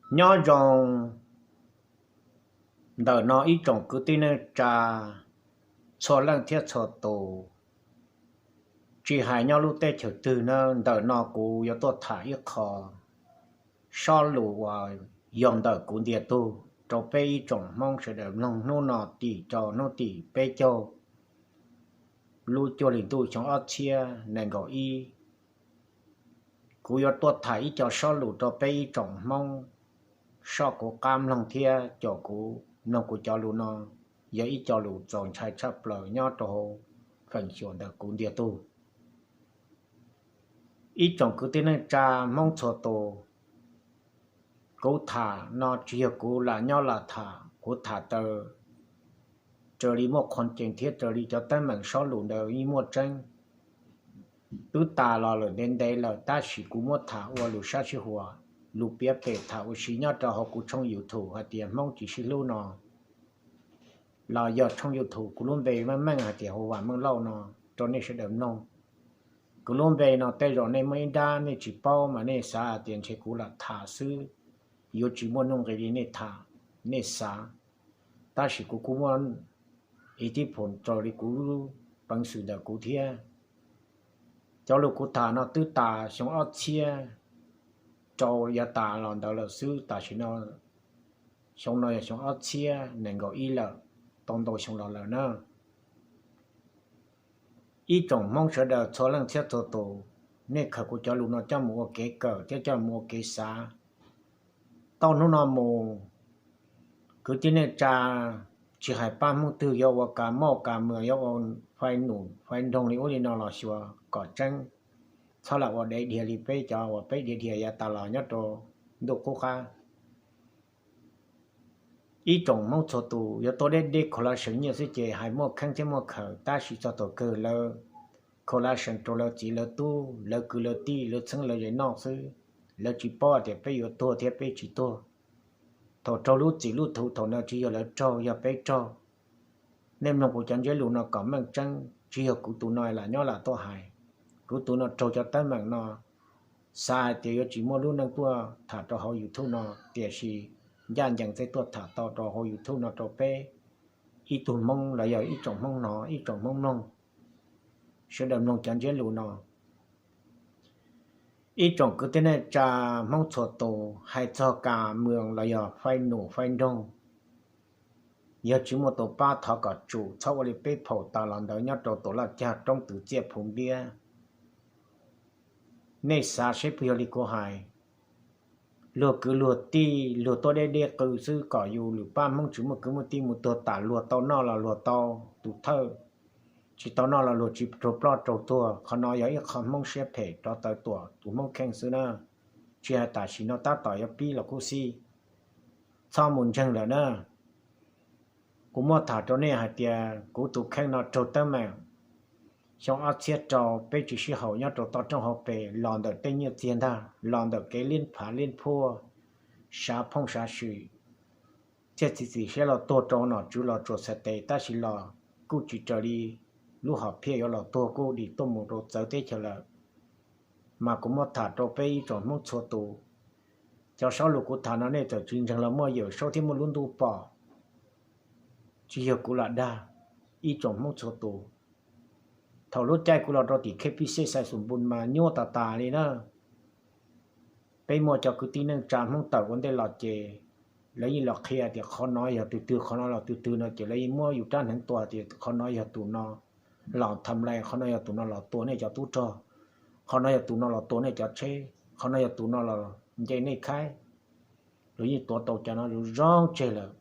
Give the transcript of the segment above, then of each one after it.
Nyob zoo ntawm no ib tsoom kwv tij neej tsa txhua leej thiab txhua tus, tsis hais nyob lub teb chaws twg na, ntawm no kuv yuav tuaj tham ib qho sob lus uas yog ntawm kuv ntiag tug rau peb ib tsoom Hmoob sawv daws mloog hnub no tim rau hnub tim peb caug lub cuaj hli ntuj xyoo ob txhiab nees nkaum ib. Kuv yuav tuaj tham ib co sob lus rau peb ib tsoom Hmoob soj kuv qab mloog thiab caum kuv mloog kuv cov lus no, yog ib co lus txaus ntshai tshaj plaws nyob rau hauv feem xyuam ntawm kuv ntiag tug. Ib tsoom kwv tij neej tsa Hmoob txhua tus, kuv tham no tsis yog kuv lam nyob lam tham, kuv tham taw raws li muaj qhov tseeb thiab raws li cov teeb meem sob lus ntawd yeej muaj tseeb. Twb tas los lawm ntev ntev lawm, tab sis kuv muab tham ua lus sab sib huas, lus piav pem tham ua si nyob rau hauv kuv tshooj YouTube hais tias Hmoob tsis sib hlub no, los yog tshooj YouTube kuv lub npe meej meej hais tias Huas Vam Meej Lauj no, rau nej sawv daws mloog. Kuv lub npe no tej zaum nej muaj ib nrab nej tsis paub mas nej xav hais tias ntshe kuv lam tham xwb, yuav tsis muaj nuj nqis li nej tham, nej xav. Tab sis kuv kuj muaj ib tib phoom raws li kuv lub peev xwm ntawm kuv thiab. Cov lus kuv tham no twb tas xyoo ob txhiab rau yav tas los ntawd lawm xwb, tam sim no xyoo no yog xyoo ob txhiab nees nkaum ib lawm, tau ntau xyoo los lawm na. Ib tsoom Hmoob sawv daws txhua leej txhiab txhua tus, nej khaws kuv cov lus no coj mus ua kev kawm thiab coj mus ua kev xav. Tau hnub no mus, kwv tij neej tsa, tsis hais pab Hmoob twg yuav ua kas mauj kas mws, yuav ua fais num fais nroog li ub li no los xyuas kom tseeb, txhob lam ua dev dhia li peb cov uas peb dhia dhia yav tas los nyob rau ntuj qub qab. Ib tsoom Hmoob txhua tus yuav tuaj deb deb kho laj seem nyiaj xwb ces hais muaj kheeb thiab muaj khawm, tab sis txog thaum kawg lawv kho laj seem rau lawv txiv lawv tub, lawv kwv lawv tij, lawv txheeb lawv ze noj xwb. Lawv tsis paub hais tias peb yuav tuag thiab peb tsis tuag. Thaum raug lub txim lub thuv thaum no tsis yog lawv raug, yog peb raug. Nej mloog kuv cov ntsiab lus no kom meej tseeb, tsis yog kuv tus no lam nyob lam tuaj hais. Kuv tus no raug cov teeb meem no, xav hais tias yuav tsis muaj lub neej tuaj tham rau hauv YouTube no, tiam sis ncaj ncees thiaj tuaj tham tau rau hauv YouTube no rau peb ib tug Hmoob los yog ib tsoom Hmoob hnov, ib tsoom Hmoob mloog, sawv daws mloog cov ntsiab lus no. Ib tsoom kwv tij neej tsa Hmoob txhua tus, hais txog kas mws los yog fais num fais nroog, yog tsis muaj tus pab thov kom tsum, txhob ua li peb phaum tas los ntawd nyob rau tus laj cag roob twm txiaj phu npiab. Nej xav seb puas yog li kuv hais, luag kwv luag tij, luag tuaj deb deb qw xwb kom yus lwm pab Hmoob tsis muaj kwv muaj tij mus tuag tas, luag tau noj los luag tau tus thawj, tsis tau noj los luag tsis raug ploj raug tuag. Qhov no yog ib qho Hmoob siab phem rov tawv tuam tus Hmoob kheej xwb na. Tsis hais tam sim no tab tom yuav pib los kuj xij, txhob mus ntseeg lawm na. Kuv muab tham rau nej hais tias kuv tus kheej no raug teeb meem xyoo ob txhiab rau, peb tsis sib haum nyob rau toj roob hauv pes los ntawm tej nyiaj txiag ntag, los ntawm kev liab phav liab phuaj, sav phooj sav swm, thiaj txiav txim siab los tuag rau nom tswv Los Tsuas txhais tes, tab sis los kuj tsis raws li lub hom phiaj yuav los tuag, kuj dim tuaj mus rau txawv teb chaws lawm. Mas kuv muab tham rau peb ib tsoom Hmoob txhua tus, cov saub lus kuv tham no nej txawm tsis ntseeg los muaj yawm saub thiab muaj lub ntuj pom, tsis yog kuv lam dag, ib tsoom Hmoob txhua tus. Thaum lub caij kuv los rau tim K P C Xais Xus Npus mas nyuaj tas tas li na. Peb muaj cov kwv tij neej tsa Hmoob tawm ua ntej los ces lawv yeej los qhia tias qhov no yog tus twg, qhov no los tus twg no ces lawv yeej muab yus rab hneev tua tias qhov no yog tus no los tham lais, qhov no yog tus no los tua nej cov tub rog, qhov no yog tus no los tua nej cov tsheb, qhov no yog tus no los nce nej khaib. Lawv yeej tuav tau cov no zoo zoo tseg lawm.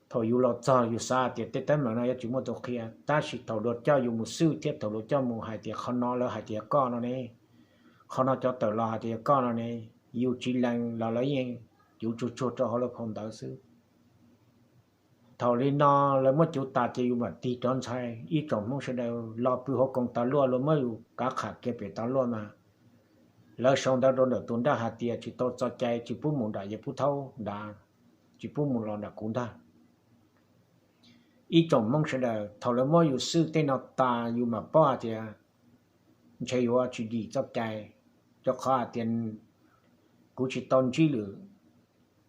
Thaum yus los txog yus xav tias tej teeb meem no yuav tsis muaj tus qhia, tab sis thaum luag coj yus mus xwb thiab thaum luag coj mus hais tias qhov no lawv hais tias yog koj no ne, qhov no cov tawm los hais tias yog koj no ne, yus tsis lees los lawv yeej cuv tsuag tsuag rau hauv lawv phau ntawv xwb. Thaum li no lawv muab cuv tas ces yus mam tig rov ntxhais. Ib tsoom Hmoob sawv daws los pw hauv koos tas luaj, luag muab yus kav qham kiag pem tas luaj mas lawv sau ntawv rau ntawm tus nraj hais tias tsis tau txo cai, tsis pub mus nram Yawg Pub Thaub nrad, tsis pub mus los nram kuv ntag. Ib tsoom Hmoob sawv daws, thaum lawv muab yus xwb tej no tas yus mam paub hais tias ntshe yuav tsis dim txoj cai, rau qhov hais tias kuv tsis tau ntsib lwm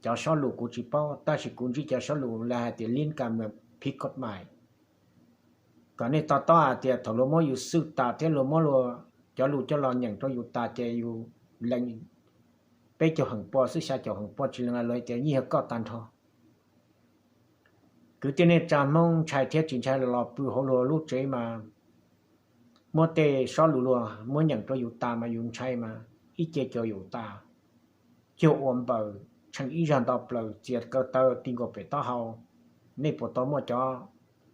Cov sob lus kuv tsis paub, tab sis kuv ntsib cov sob lus lawv hais tias เล่นการเมืองผิดกฎหมาย. Kom nej to taub hais tias thaum luag muab yus xwj tas thiab luag muab luag cov lus coj los nyeem rau yus tas ces yus lees peb caug feem pua xwb, xya caum feem pua tsis lees, luag tias yeej yog koj tag nrho. Kwv tij neej tsa Hmoob ntshai thiab tsis ntshai los pw hauv luag lub tsev mas muab tej sob lus luag muab nyeem rau yus tas mas yus ntshai mas ib ce cuag yus tas, cuag ua npaws tshee ib zag nto plaws txias kaw taw ti nkaus pem taub hau. Nej puas tau muaj cov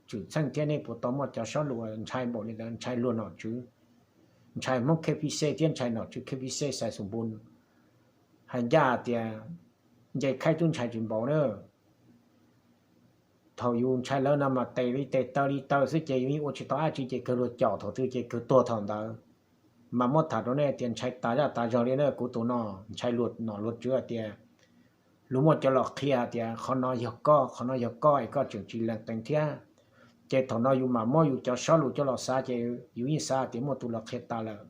xwm txheej thiab nej puas tau muaj cov sob lus ntshai npaum li ntawd, ntshai luag nom tswv, ntshai Hmoob K P C thiab ntshai nom tswv K P C Xais Xoom Npoo? Hais ncaj tias nce khaib twb ntshai tsis npaum na. Thaum yus ntshai lawv no mas tes li tes taw li taw xwb ces yus yeej ua tsis tau dab tsi ces kawg luag caum thaum twg ces kawg tuag thaum ntawd. Mas muab tham rau nej tias ntshai tas zaj tas zog li na, kuv tus no ntshai luag nom luag tswv tias luag muaj cov los qhia tias qhov no yog koj, qhov no yog koj es koj tseem tsis lees teev thiab. Ces thaum no yus mam muab yus cov sob lus coj los xav ces yus yeej xav tias muaj tus los qhia tas lawm.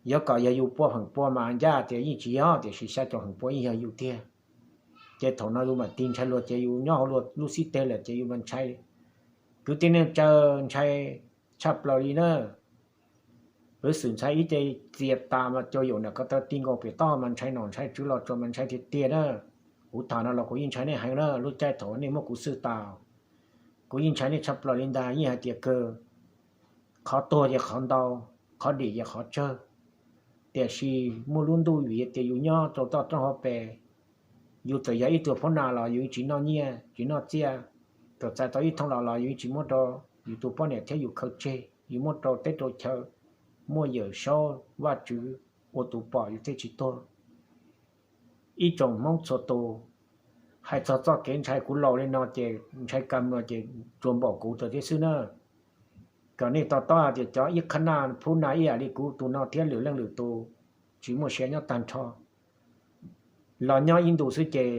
Yuav kom yog yus pua feem pua mas ncaj tias yeej tsis yog, tiam sis xya caum feem pua yeej yog yus tiag. Ces thaum no yus mam tig ntshai luag ces yus nyob hauv luag lub xib teg lawm ces yus mas ntshai. Kwv tij neej tsa, ntshai tshaj plaws li na. Peb xwm ntshai ib ce txias tas mas cuag yus nam ko taw ti nkaus pem taub hau mas ntshai nom ntshai tswv los tsuas mas ntshai tiag tiag na. Kuv tham no los kuv yeej ntshai nej heev na, lub caij thaum nej muab kuv xwj tas, kuv yeej ntshai nej tshaj plaws li ntag, yeej hais tias kawg qhov tuag ces qhov ntau, qhov dim ces qhov tsawg. Tiam sis muaj lub ntuj vim tias yus nyob rau toj roob hauv pes, yus txawm yog ib tug phob nas los yus tsis noj nyiaj tsis noj txiaj, txawm txais tau ib thooj los los yus tsis muab rau yus tus poj niam thiab yus khaws tseg, yus muab rau teb rau chaw, muaj Yawm Saub Vajtswv ua tus pom yus thiaj tsis tuag. Ib tsoom Hmoob txhua tus, hais txog txoj kev ntshai kuv laus li no ces ntshai ka mws ces tsuas npaum kuv tau thiab xwb na. Kom nej to taub hais tias cov ib qhab naj phub naj ib yam li kuv tus no thiab lwm leej lwm tus tsis muaj sia nyob tag nrho, los nyob ib ntus xwb ces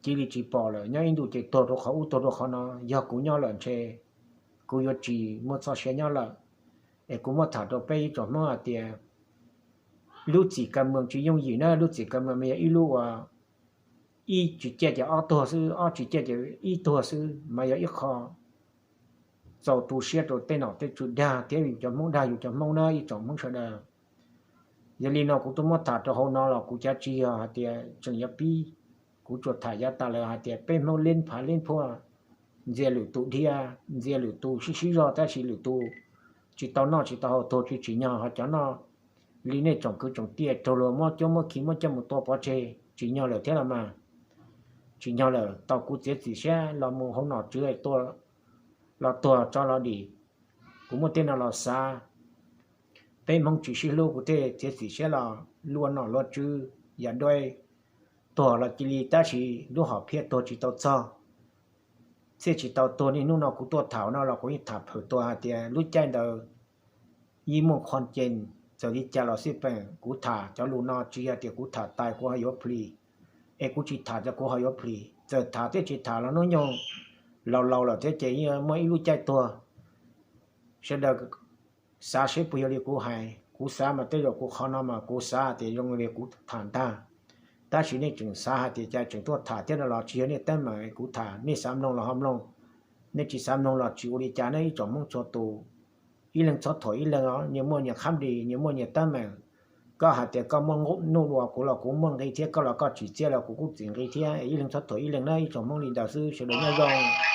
cia li tsis pom lawm, nyob ib ntus ces tuag rau qhov ub tuag rau qhov no. Yog kuv nyob lawm ntshe kuv yuav tsis muaj txoj sia nyob lawm. Es kuv muab tham rau peb ib tsoom Hmoob hais tias lub txim ka mws tsis yooj yim na, lub txim ka mws mas yog ib lub uas ib tsis ciaj ces ob tuag xwb, ob tsis ciaj ces ib tuag xwb, mas yog ib qho txaus tu siab rau tej nom tej tswv dag thiab yus cov Hmoob dag yus cov Hmoob na ib tsoom Hmoob sawv daws. Yog li no kuv tuaj muab tham rau hauv no los kuv cav tsis yog hais tias tseem yuav pib, kuv tsuas tham yav tas lawm hais tias peb Hmoob leb phav leb phuaj, ntxias lwm tus dhia, ntxias lwm tus sib sib zog tab sis lwm tus tsis tau noj tsis tau haus tuag tsis tsim nyog, ho cov noj li nej tsoom kwv tsoom tij raug luag muab cuab muab khi muab coj mus tua pov tseg tsim nyog lawm thiab los mas. Tsim nyog lawm tau kuv txiav txim siab los mus hauv nom tswv los tuag tso los dim. Kuv muaj tej no los xav, peb Hmoob tsis sib hlub kuv thiaj txiav txim siab los luag nom luag tswv yam dua tuag los cia li tab sis lub hom phiaj tuag tsis tau txog, thiaj tsis tau tuag. Niaj hnub no kuv tuaj tham no los kuv yeej tham phawm tuag hais tias lub caij ntawd yeej muaj qhov tseeb, txawm li cas los xij peem kuv tham cov lus no tsis yog tias kuv tham tas kuv ho yuav plhis, es kuv tsis tham ces kuv ho yuav plhis. Txawm tham thiab tsis tham los hnub nyoog laus laus lawm thiab ces yeej muaj ib lub caij tuag. Sawv daws xav seb puas yog li kuv hais, kuv xav mas tej zaum kuv qhov no mas kuv xav tias zoo li kuv tham ntag. Tab sis nej tseem xav hais tias cas tseem tuaj tham thiab no los tsis yog nej teeb meem, kuv tham nej xav mloog los ho mloog, nej tsis xav mloog los tsis ua li cas ne ib tsoom Hmoob txhua tus. Ib leeg txhob thuam ib leeg os, nyias muaj nyias khab dis, nyias muaj nyias teeb meem. Koj hais tias koj muaj nuj dua kuv los kuv muaj nqi thiab, koj los koj tsim txiaj los kuv kuj txim nqi thiab. Ib leeg txhob thuam ib leeg na ib tsoom Hmoob, li ntawd xwb, sawv daws nyob zoo.